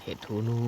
ເຮັດຫູໜູ.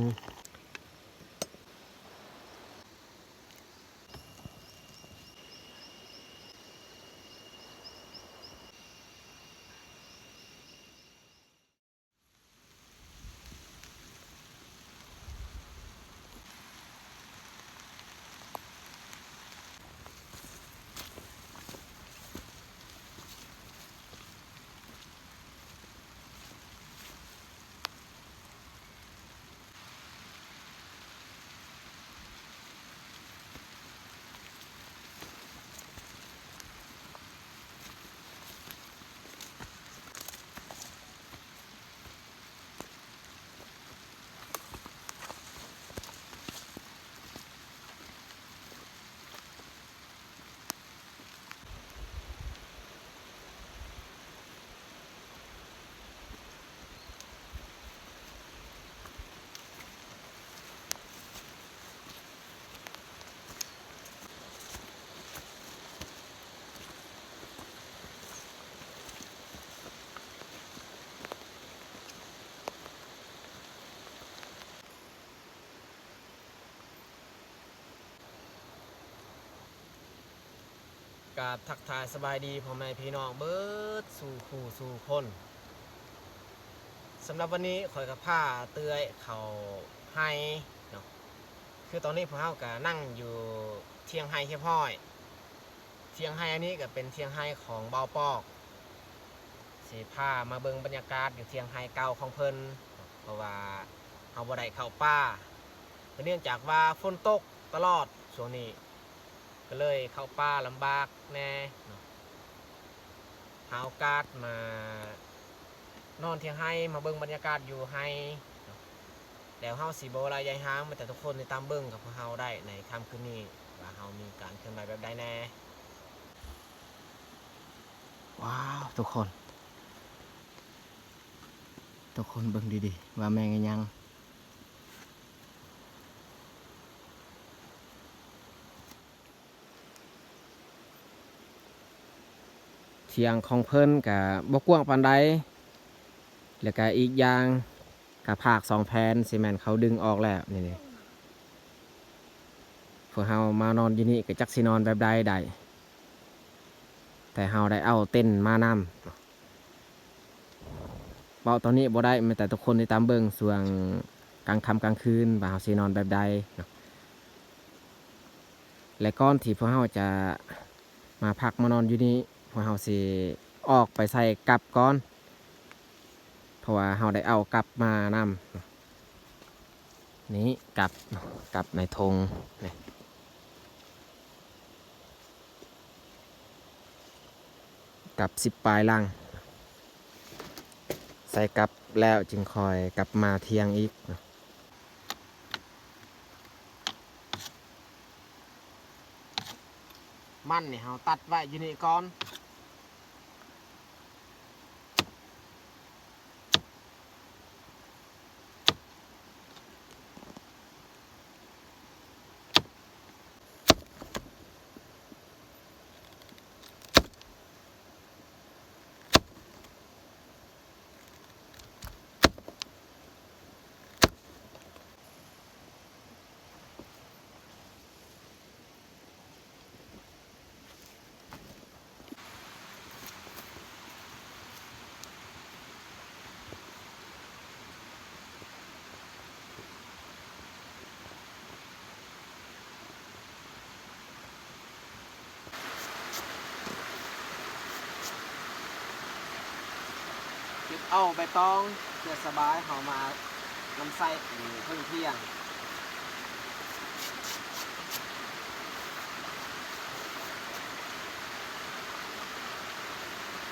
ກາບທັກທາຍສະບາຍດີພໍ່ແມ່ພີ່ນ້ອງເບິດສູ່ຄູ່ສູ່ຄົນ. ສຳລັບວັນນີ້ຂ້ອຍກໍພາເອື້ອຍເຂົ້າໄຮ່ເນາະ. ຄືຕອນນີ້ພວກເຮົາກໍນັ່ງຢູ່ທຽງໄຮ່ຮຽບຮ້ອຍ. ທຽງໄຮ່ອັນນີ້ກໍເປັນທຽງໄຮ່ຂອງບ່າວປອກ. ຊິພາມາເບິ່ງບັນຍາກາດຢູ່ທຽງໄຮ່ເກົ່າຂອງເພິ່ນ ເພາະວ່າເຮົາບໍ່ໄດ້ເຂົ້າປ່າ ເນື່ອງຈາກວ່າຝົນຕົກຕະຫຼອດຊ່ວງນີ້ ກໍເລີຍເຂົ້າປ່າລຳບາກແດ່ເນາະ. ຫາໂອກາດມານອນທຽງໄຮ່ ມາເບິ່ງບັນຍາກາດຢູ່ໄຮ່ເນາະ. ແລ້ວເຮົາຊິບໍ່ເວົ້າຫຼາຍຢາຍຫາງ ແຕ່ທຸກຄົນຕິດຕາມເບິ່ງກັບພວກເຮົາໄດ້ໃນຄ່ຳຄືນນີ້ ວ່າເຮົາມີການເຄື່ອນໄຫວແບບໃດແດ່. ວ້າວ ທຸກຄົນ ທຸກຄົນເບິ່ງດີໆ ວ່າແມ່ງອີຫຍັງ. ທຽງຂອງເພິ່ນກະບໍ່ກວ້າງປານໃດ ແລ້ວກະອີກຢ່າງ ກະພາກສອງແຜ່ນ ຊິແມ່ນເຂົາດຶງອອກແລ້ວນີ້. ພວກເຮົາມານອນຢູ່ນີ້ກໍຈັກຊິນອນແບບໃດໄດ້ ແຕ່ເຮົາໄດ້ເອົາເຕັນມານຳ. ເວົ້າຕອນນີ້ບໍ່ໄດ້ ມີແຕ່ທຸກຄົນຕິດຕາມເບິ່ງຊ່ວງກາງຄ່ຳກາງຄືນວ່າເຮົາຊິນອນແບບໃດເນາະ. ແລະ ກ່ອນທີ່ພວກເຮົາຈະມາພັກມານອນຢູ່ນີ້ ພວກເຮົາຊິອອກໄປໃສ່ກັບກ່ອນ ເພາະວ່າເຮົາໄດ້ເອົາກັບມານຳ. ນີ້ກັບ ກັບໃນຖົງນີ້ ກັບສິບປາຍລັງ. ໃສ່ກັບແລ້ວຈຶ່ງຄ່ອຍກັບມາທຽງອີກ. ມັນນີ້ເຮົາຕັດໄວ້ຢູ່ນີ້ກ່ອນ. ເກັບເອົາໃບຕອງເພື່ອສະບາຍເຂົ້າມານຳໃຊ້ຢູ່ເທິງທຽງ.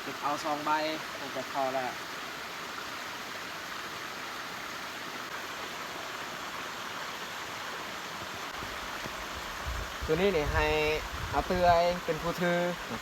ເກັບເອົາສອງໃບ ມັນກໍພໍແລ້ວ. ໂຕນີ້ນີ້ໃຫ້ອາເຕືອຍເປັນຜູ້ຖື. ໂຕ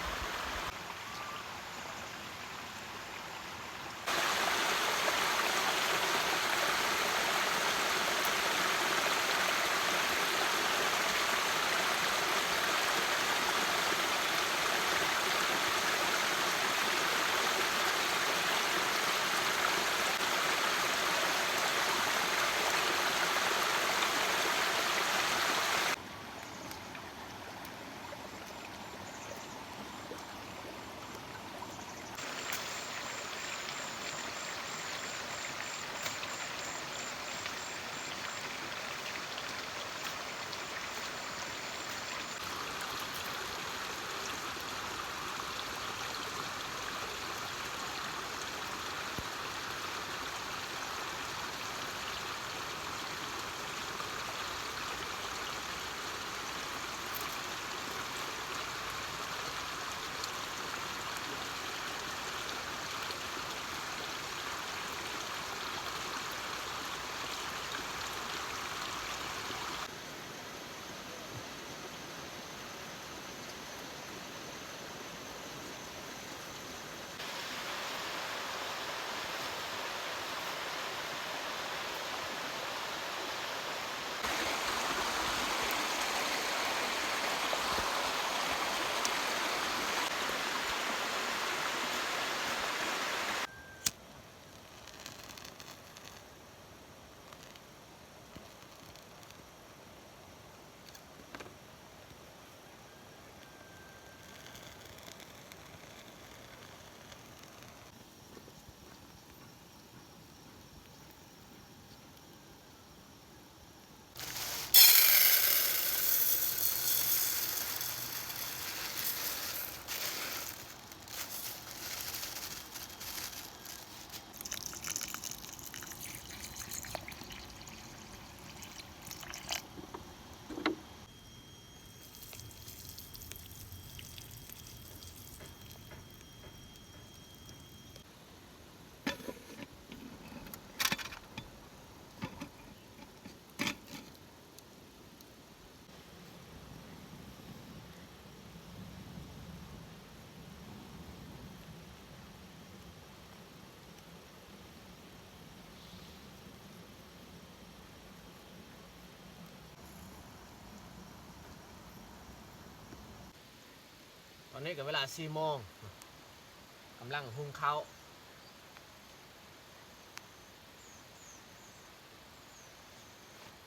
ຕອນນີ້ກໍເວລາສີ່ໂມງ ກຳລັງຫຸງເຂົ້າ.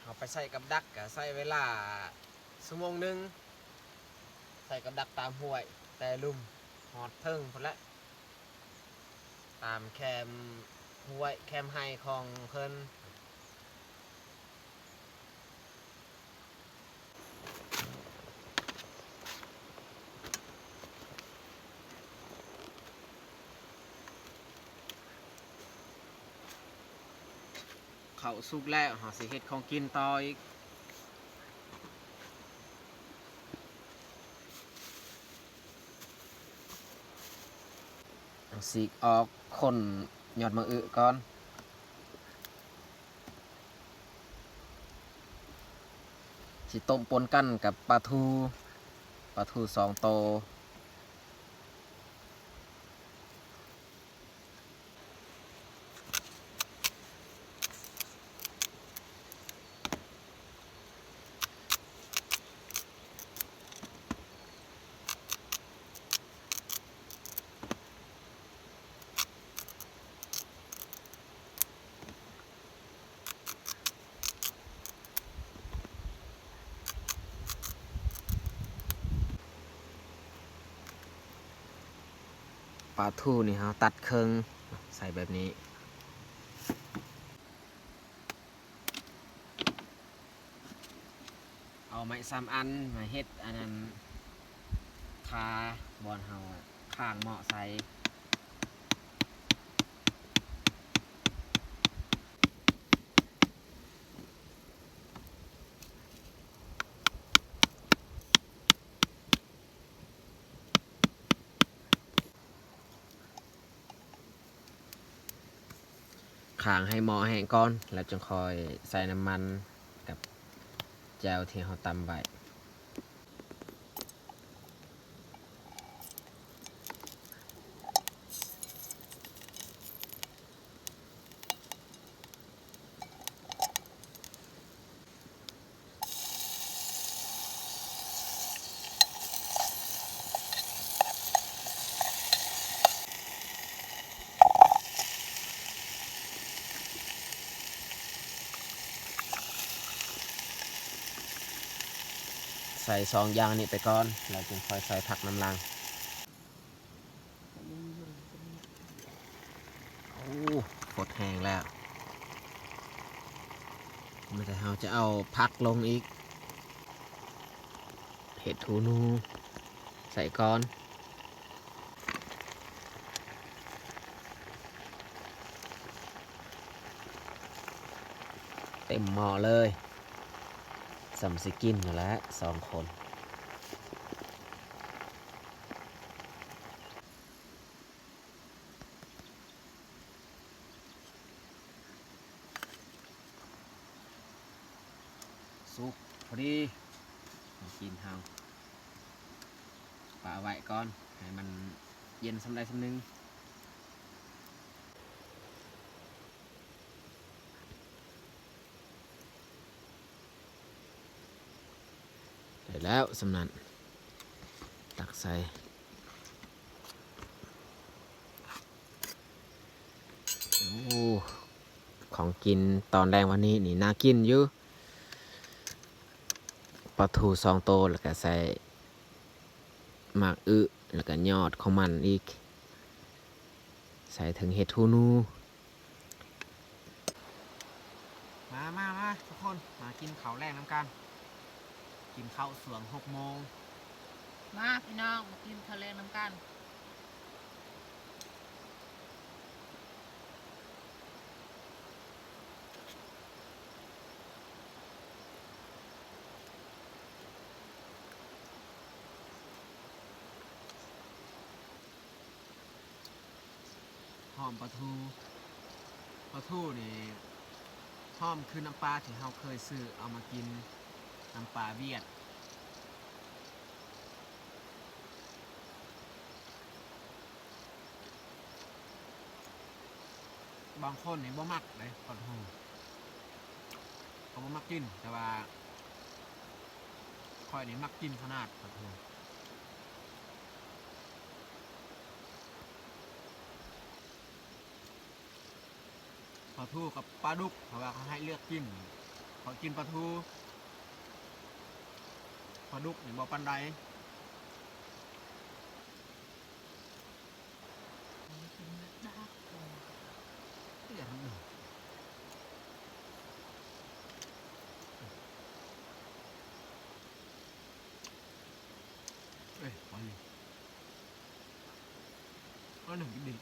ເຮົາໄປໃສ່ກັບດັກກໍໃຊ້ເວລາຊົ່ວໂມງໜຶ່ງ. ໃສ່ກັບດັກຕາມຫ້ວຍ ແຕ່ລຸ່ມຮອດເທິງພຸ້ນແຫຼະ ຕາມແຄມຫ້ວຍແຄມໄຮ່ຂອງເພິ່ນ. ເຂົ້າສຸກແລ້ວ ເຮົາຊິເຮັດຂອງກິນຕໍ່ອີກ. ສີກອອກ ຂົນຍອດໝາກອຶກ່ອນ. ຊິຕົ້ມປົນກັນກັບປາທູ, ປາທູສອງໂຕ. ປາທູນີ້ເຮົາຕັດເຄິ່ງ ໃສ່ແບບນີ້. ເອົາໄມ້ສາມອັນມາເຮັດອັນນັ້ນ ຄາ ບ່ອນເຮົາຂ້າງໝໍ້ໃສ່. ຄ້າງໃຫ້ໝໍ້ແຫ້ງກ່ອນ ແລ້ວຈຶ່ງຄ່ອຍໃສ່ນ້ຳມັນກັບແຈ່ວທີ່ເຮົາຕຳໄວ້. ໃສ່ສອງຢ່າງນີ້ໄປກ່ອນ ແລ້ວຈຶ່ງຄ່ອຍໃສ່ຜັກນຳຫຼັງ. ໂອ້ ຟົດແຫ້ງແລ້ວ ມີແຕ່ເຮົາຈະເອົາຜັກລົງອີກ ເຮັດຫູໜູໃສ່ກ່ອນ. ເຕັມໝໍ້ເລີຍ ສ່ຳຊິກິນຫັ້ນແຫຼະ ສອງຄົນ. ສຸກພໍດີ ມາກິນເຮົາ ປະໄວ້ກ່ອນ ໃຫ້ມັນເຢັນສ່ຳໃດສ່ຳໜຶ່ງ. ໄດ້ແລ້ວສ່ຳນັ້ນ ຕັກໃສ່. ໂອ້ ຂອງກິນຕອນແລງວັນນີ້ນີ້ ໜ້າກິນຢູ່ ປາທູສອງໂຕ ແລ້ວກະໃສ່ໝາກອຶ ແລ້ວກະຍອດຂອງມັນອີກ ໃສ່ເຖິງເຫັດຫູໜູ. ມາ ມາ ມາ ທຸກຄົນ ມາກິນເຂົ້າແລງນຳກັນ ກິນເຂົ້າຊ່ວງຫົກໂມງ. ມາພີ່ນ້ອງ ມາກິນເຂົ້າແລງນຳກັນ. ຫອມປາທູ ປາທູນີ້ຫອມຄືນ້ຳປາທີ່ເຮົາເຄີຍຊື້ເອົາມາກິນ ນ້ຳປາຫວຽດ. ບາງຄົນນີ້ບໍ່ມັກເດ້ປາທູ ເຂົາບໍ່ມັກກິນ ແຕ່ວ່າຂ້ອຍນີ້ມັກກິນຂະໜາດປາທູ. ປາທູກັບປາດຸກ ເພາະວ່າເຂົາໃຫ້ເລືອກກິນ ເຂົາກິນປາທູ ປາດຸກນີ້ບໍ່ປານໃດ. ເອີຍ ໄປ ອັນນັ້ນກິນດີ.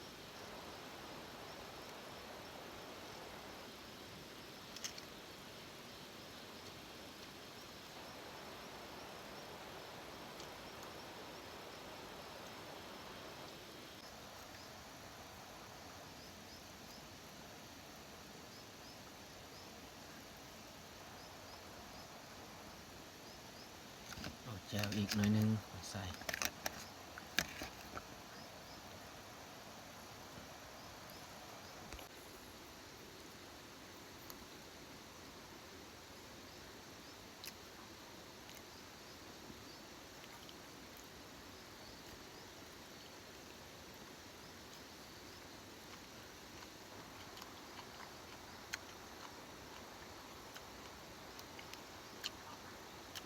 ເອົາແຈ່ວອີກໜ້ອຍໜຶ່ງໃສ່.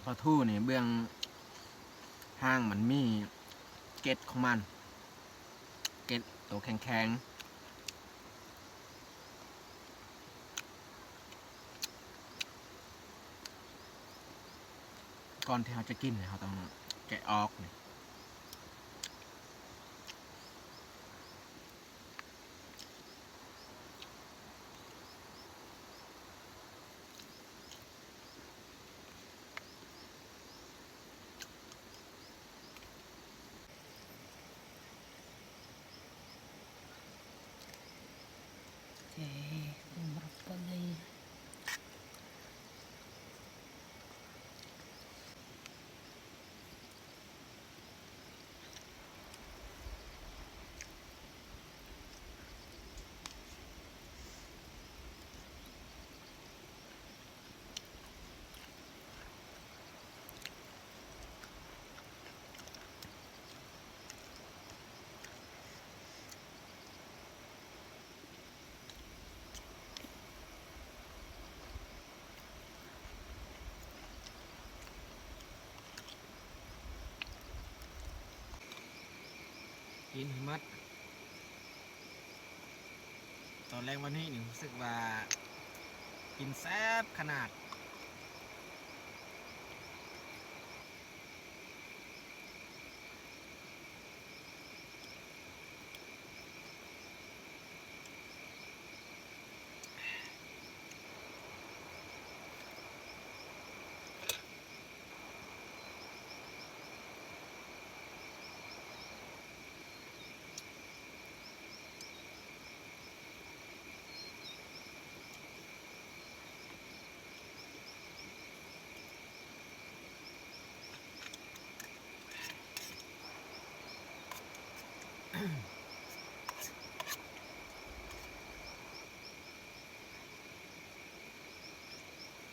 ປາທູນີ້ເບື້ອງຫາງມັນມີເກັດຂອງມັນ ເກັດໂຕແຂງໆ. ກ່ອນທີ່ເຮົາຈະກິນ ເຮົາຕ້ອງແກະອອກນີ້. ກິນໃຫ້ໝົດ. ຕອນແລງວັນນີ້ນີ້ ຮູ້ສຶກວ່າກິນແຊບຂະໜາດ.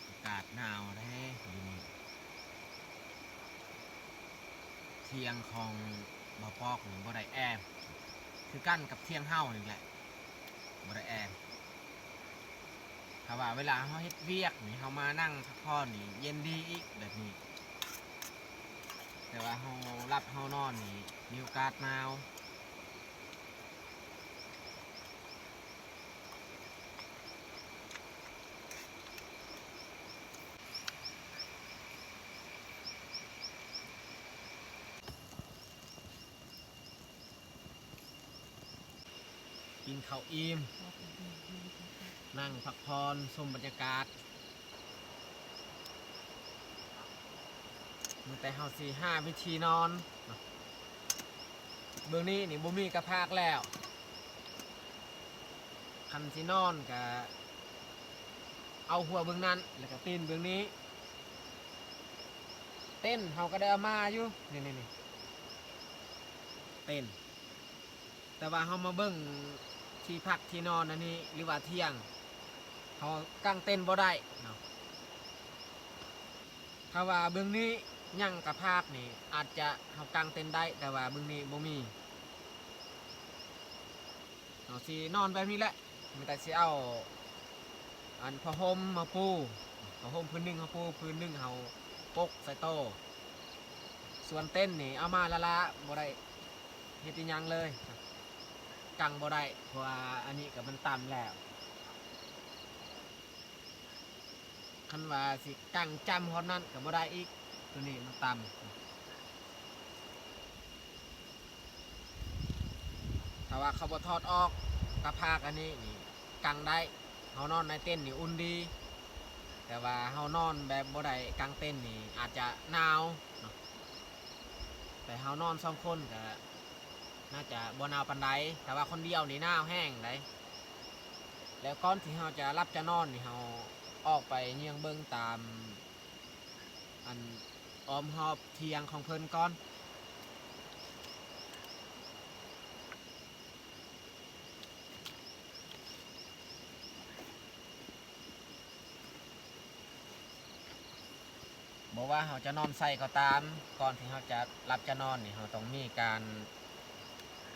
ອາກາດໜາວແທ້ມື້ນີ້. ທ່ຽງຂອງບ່າວປອກນີ້ບໍ່ໄດ້ແອ ຄືກັນກັບທ່ຽງເຮົານີ້ແຫຼະ ບໍ່ໄດ້ແອ. ຖ້າວ່າເວລາເຮົາເຮັດວຽກນີ້ ເຮົາມານັ່ງພັກຜ່ອນນີ້ ເຢັນດີອີກແບບນີ້. ແຕ່ວ່າເຮົາຫຼັບເຮົານອນນີ້ ມີໂອກາດໜາວ. ກິນເຂົ້າອີ່ມ ນັ່ງພັກຜ່ອນ ຊົມບັນຍາກາດ. ມີແຕ່ເຮົາຊິຫາວິທີນອນເນາະ. ເບື້ອງນີ້ນີ້ບໍ່ມີກະພາກແລ້ວ. ຄັນຊິນອນກະເອົາຫົວເບື້ອງນັ້ນ ແລ້ວກະຕີນເບື້ອງນີ້. ເຕັນເຮົາກະໄດ້ເອົາມາຢູ່ ນີ້ໆ ເຕັນ. ແຕ່ວ່າເຮົາມາເບິ່ງທີ່ພັກທີ່ນອນອັນນີ້ ຫຼືວ່າທ່ຽງ ເຮົາກາງເຕັນບໍ່ໄດ້ເນາະ. ຖ້າວ່າເບື້ອງນີ້ຍັງກະພາກນີ້ ອາດຈະເຮົາກາງເຕັນໄດ້ ແຕ່ວ່າເບື້ອງນີ້ບໍ່ມີ. ເຮົາຊິນອນແບບນີ້ແຫຼະ ມີແຕ່ຊິເອົາ ອັນຜ້າຫົ່ມມາປູ, ຜ້າຫົ່ມພື້ນໜຶ່ງເຮົາປູ, ພື້ນໜຶ່ງເຮົາປົກໃສ່ໂຕ. ສ່ວນເຕັນນີ້ເອົາມາລະໆ ບໍ່ໄດ້ເຮັດອີ່ຫຍັງເລີຍ, ກາງບໍ່ໄດ້ ເພາະວ່າອັນນີ້ກໍມັນຕ່ຳແລ້ວ. ຄັນວ່າຊິກາງຈ້ຳຮອດນັ້ນກໍບໍ່ໄດ້ອີກ, ໂຕນີ້ມັນຕ່ຳ. ຖ້າວ່າເຂົາບໍ່ຖອດອອກ ກະພາກອັນນີ້ນີ້ກາງໄດ້. ເຮົານອນໃນເຕັນນີ້ອຸ່ນດີ, ແຕ່ວ່າເຮົານອນແບບບໍ່ໄດ້ກາງເຕັນນີ້ອາດຈະໜາວເນາະ. ແຕ່ເຮົານອນສອງຄົນກໍໜ້າຈະບໍ່ໜາວປານໃດ, ແຕ່ວ່າຄົນດຽວນີ້ໜາວແຮງໃດ໋. ແລ້ວກ່ອນທີ່ເຮົາຈະຫຼັບຈະນອນນີ້ ເຮົາອອກໄປເຍືອງເບິ່ງຕາມ ອັນອ້ອມຮອບທຽງຂອງເພິ່ນກ່ອນ. ບໍ່ວ່າເຮົາຈະນອນໃສກໍຕາມ, ກ່ອນທີ່ເຮົາຈະຫຼັບຈະນອນນີ້ ເຮົາຕ້ອງມີການ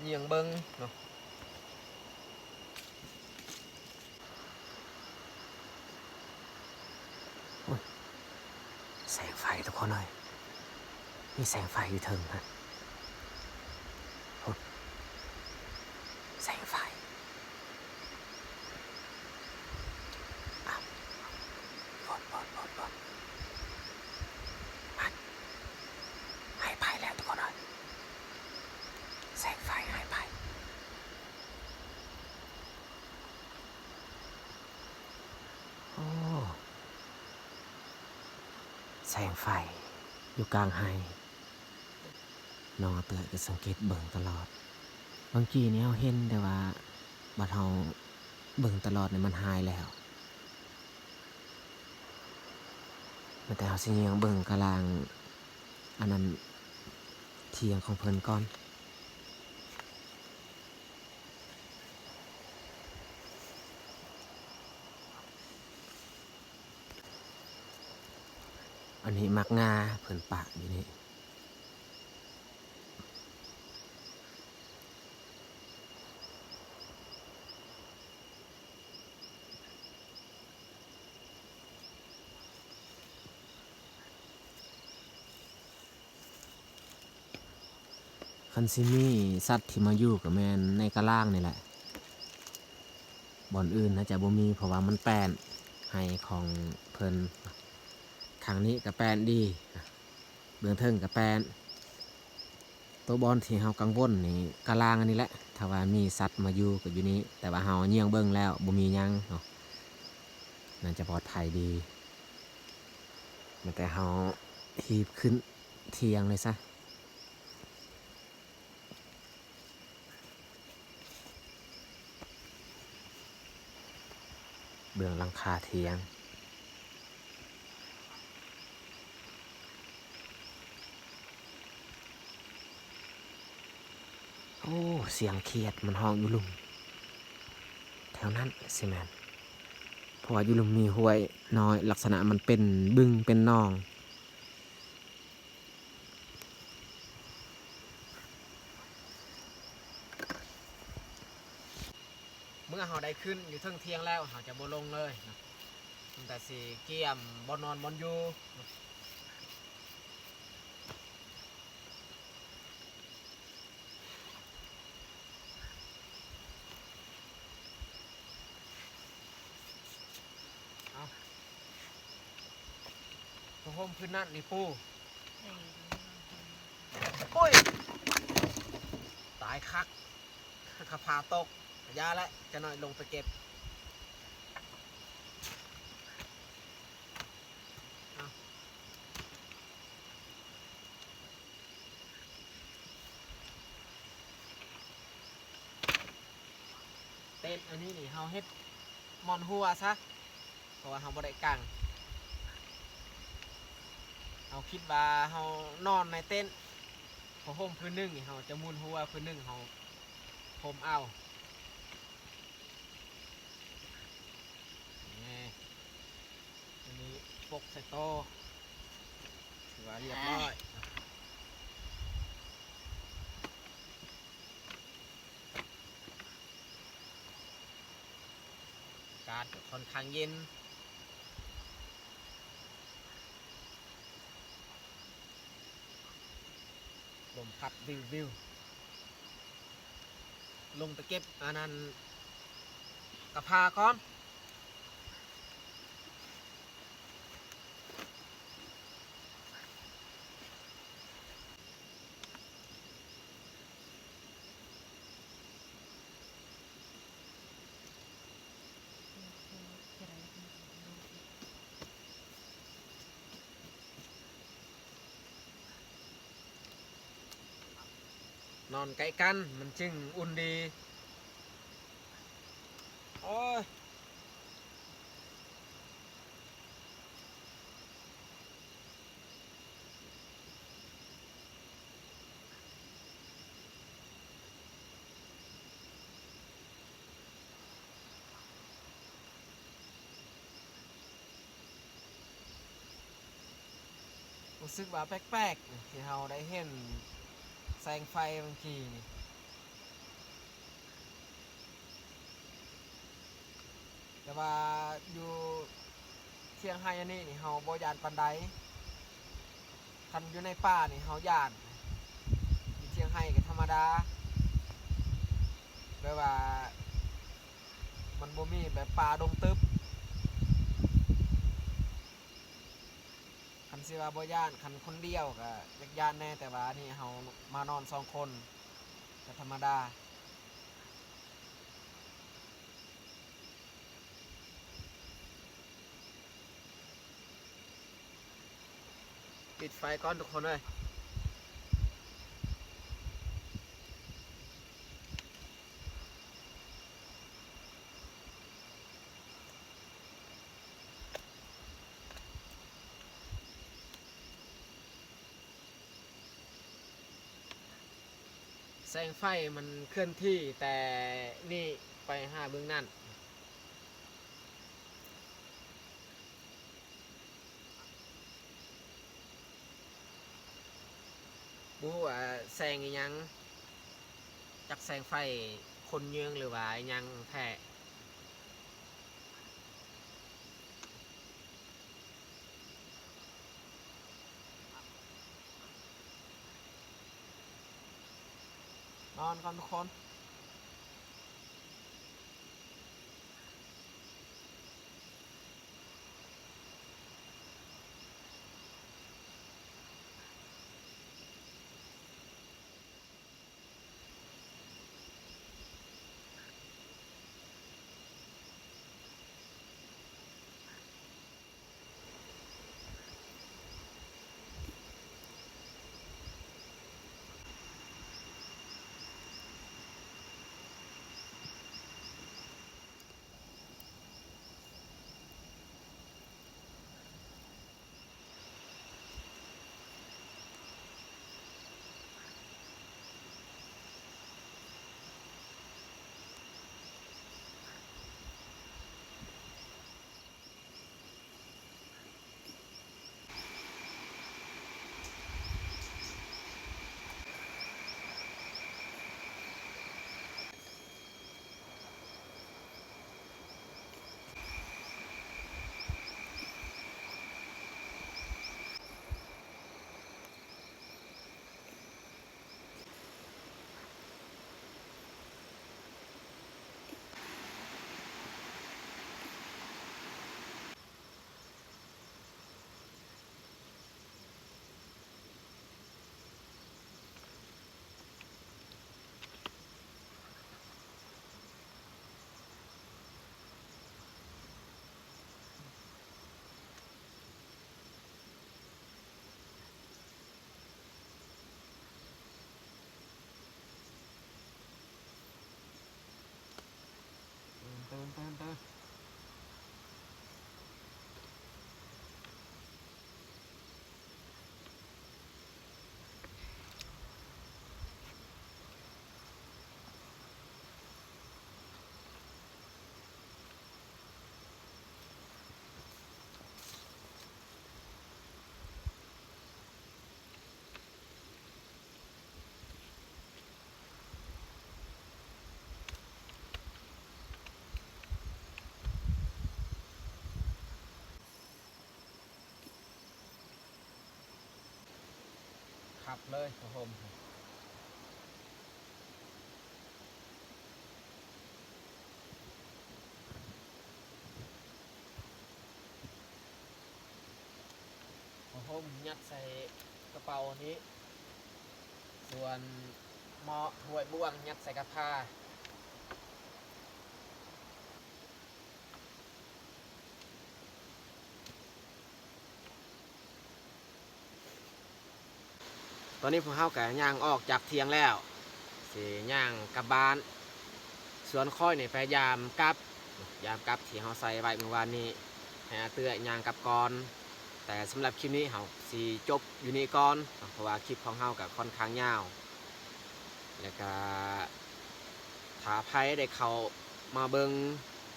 ເຍືອງເບິ່ງເນາະ. ໂອ້ຍ ແສງໄຟທຸກຄົນເອີຍ, ມີແສງໄຟຢູ່ເທິງຫັ້ນ. ໂອ້ຍ ແສງໄຟ. ອ້າວ ໂອ້ຍ ໂອ້ຍ ໂອ້ຍ ໂອ້ຍ ຫາຍໄປແລ້ວທຸກຄົນເອີຍ, ແສງໄຟຫາຍໄປ. ໂອ້ ແສງໄຟຢູ່ກາງໄຮ່. ນ້ອງອາເຕືອຍກໍສັງເກດເບິ່ງຕະຫຼອດ. ບາງກີນີ້ເຮົາເຫັນ ແຕ່ວ່າບັດເຮົາເບິ່ງຕະຫຼອດນີ້ມັນຫາຍແລ້ວ. ແຕ່ເຮົາຊິຍ່າງເບິ່ງກະລາງ ອັນນັ້ນ ທຽງຂອງເພິ່ນກ່ອນ. ອັນນີ້ໝາກງາເພິ່ນປະຢູ່ນີ້. ຄັນຊິມີສັດທີ່ມາຢູ່ກໍແມ່ນໃນກະລາງນີ້ແຫຼະ, ບ່ອນອື່ນໜ້າຈະບໍ່ມີ ເພາະວ່າມັນແປ້ນໄຮ່ຂອງເພິ່ນ. ຂ້າງນີ້ກໍແປ້ນດີ, ເບື້ອງເທິງກໍແປ້ນ. ໂຕບ່ອນທີ່ເຮົາກັງວົນນີ້ກະລາງອັນນີ້ແຫຼະ, ຖ້າວ່າມີສັດມາຢູ່ກໍຢູ່ນີ້, ແຕ່ວ່າເຮົາຍ່ຽງເບິ່ງແລ້ວບໍ່ມີຫຍັງເນາະ, ໜ້າຈະປອດໄພດີ. ແມ່ນແຕ່ເຮົາຮີບຂຶ້ນທຽງເລີຍຊະ. ເບື້ອງຫຼັງຄາທຽງ. ໂອ້ ສຽງຂຽດມັນຮ້ອງຢູ່ລຸ່ມແຖວນັ້ນຊິແມ່ນ, ເພາະວ່າຢູ່ລຸ່ມມີຫ້ວຍນ້ອຍ, ລັກສະນະມັນເປັນບຶງເປັນໜອງ. ເມື່ອເຮົາໄດ້ຂຶ້ນຢູ່ເທິງທຽງແລ້ວ ເຮົາຈະບໍ່ລົງເລີຍເນາະ, ມີແຕ່ຊິກຽມບ່ອນນອນບ່ອນຢູ່. ເອົາ ຜ້າຫົ່ມພື້ນນັ້ນນີ້ປູ. ໂອ້ຍ ຕາຍຄັກ, ຂະພາຕົກ. ຢ່າແຫຼະ, ຈັກໜ້ອຍລົງໄປເກັບ. ເອົາ ເຕັນອັນນີ້ນີ້ ເຮົາເຮັດໝອນຫົວຊະ, ເພາະວ່າເຮົາບໍ່ໄດ້ກາງ. ເຮົາຄິດວ່າເຮົານອນໃນເຕັນ, ຜ້າຫົ່ມພື້ນໜຶ່ງນີ້ ເຮົາຈະໝູນຫົວ, ພື້ນໜຶ່ງເຮົາຫົ່ມເອົາ. ນີ້ ອັນນີ້ປົກໃສ່ໂຕ ຖືວ່າລຽບຮ້ອຍ. ກ ກາດກໍຄ່ອນຂ້າງເຢັນ. ລົມພັດວິວໆ ລົງໄປເກັບອັນນັ້ນກະພ້າກ່ອນ. ນອນໃກ້ກັນມັນຈຶ່ງອຸ່ນດີ. ໂອ້ຍ. ຮູ້ສຶກວ່າແປກໆ ທີ່ເຮົາໄດ້ເຫັນແສງໄຟເມື່ອກີ້ນີ້. ແຕ່ວ່າຢູ່ທ່ຽງໄຮ່ອັນນີ້ນີ້ ເຮົາບໍ່ຢ້ານປານໃດ. ຄັນຢູ່ໃນປ່ານີ້ເຮົາຢ້ານ, ຢູ່ທ່ຽງໄຮ່ກໍທຳມະດາ, ແບບວ່າມັນບໍ່ມີແບບປ່າດົງຕຶບ. ຄັນຊິວ່າບໍ່ຢ້ານ, ຄັນຄົນດຽວກໍຢາກຢ້ານແດ່, ແຕ່ວ່າອັນນີ້ເຮົາມານອນສອງຄົນກໍທຳມະດາ. ປິດໄຟກ່ອນທຸກຄົນເອີຍ. ແສງໄຟມັນເຄື່ອນທີ່ແຕ່ນີ້ໄປຫາເບື້ອງນັ້ນ. ບໍ່ຮູ້ວ່າແສງອີ່ຫຍັງ, ຈັກແສງໄຟຄົນເຍີງ ຫຼືວ່າອີ່ຫຍັງແທ້. ນອນກ່ອນທຸກຄົນ. ຮັບເລີຍຜ້າຫົ່ມ. ຜ້າຫົ່ມຍັດໃສ່ກະເປົານີ້ ສ່ວນໝໍ້ຖ້ວຍບ່ວງຍັດໃສ່ກະພາ. ຕອນນີ້ພວກເຮົາກະຍ່າງອອກຈາກຖຽງແລ້ວ ຊິຍ່າງກັບບ້ານ. ສ່ວນຂ້ອຍນີ້ໄປຢາມກັບ ຢາມກັບທີ່ເຮົາໃສ່ໄວ້ມື້ວານນີ້ ໃຫ້ອາເຕື້ອຍ່າງກັບກ່ອນ. ແຕ່ສຳລັບຄລິບນີ້ເຮົາຊິຈົບຢູ່ນີ້ກ່ອນ ເພາະວ່າຄລິບຂອງເຮົາກະຄ່ອນຂ້າງຍາວ ແລ້ວກະ ຖ້າໃຜໄດ້ເຂົ້າມາເບິ່ງ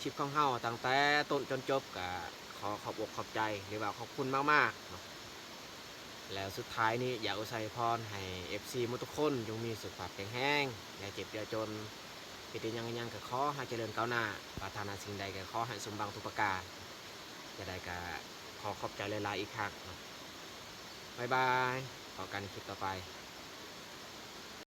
ຄລິບຂອງເຮົາຕັ້ງແຕ່ຕົ້ນຈົນຈົບ ກະຂໍຂອບອົກຂອບໃຈ ຫຼືວ່າຂອບຄຸນມາກໆເນາະ. ແລ້ວສຸດທ້າຍນີ້ຢາກອວຍໄຊພອນໃຫ້ເອັຟຊີໝົດທຸກຄົນ ຈົ່ງມີສຸຂະພາບແຂງແຮງ ຢ່າເຈັບຢ່າຈົນ ເຮັດຫຍັງຫຍັງກະຂໍໃຫ້ຈະເລີນກ້າວໜ້າ ປາດຖະໜາສິ່ງໃດກະຂໍໃຫ້ສົມຫວັງທຸກປະການ. ຈະໄດ້ກະຂໍຂອບໃຈຫຼາຍໆອີກຄັ້ງເນາະ. ບາຍບາຍ ພໍ້ກັນຄລິບຕໍ່ໄປ.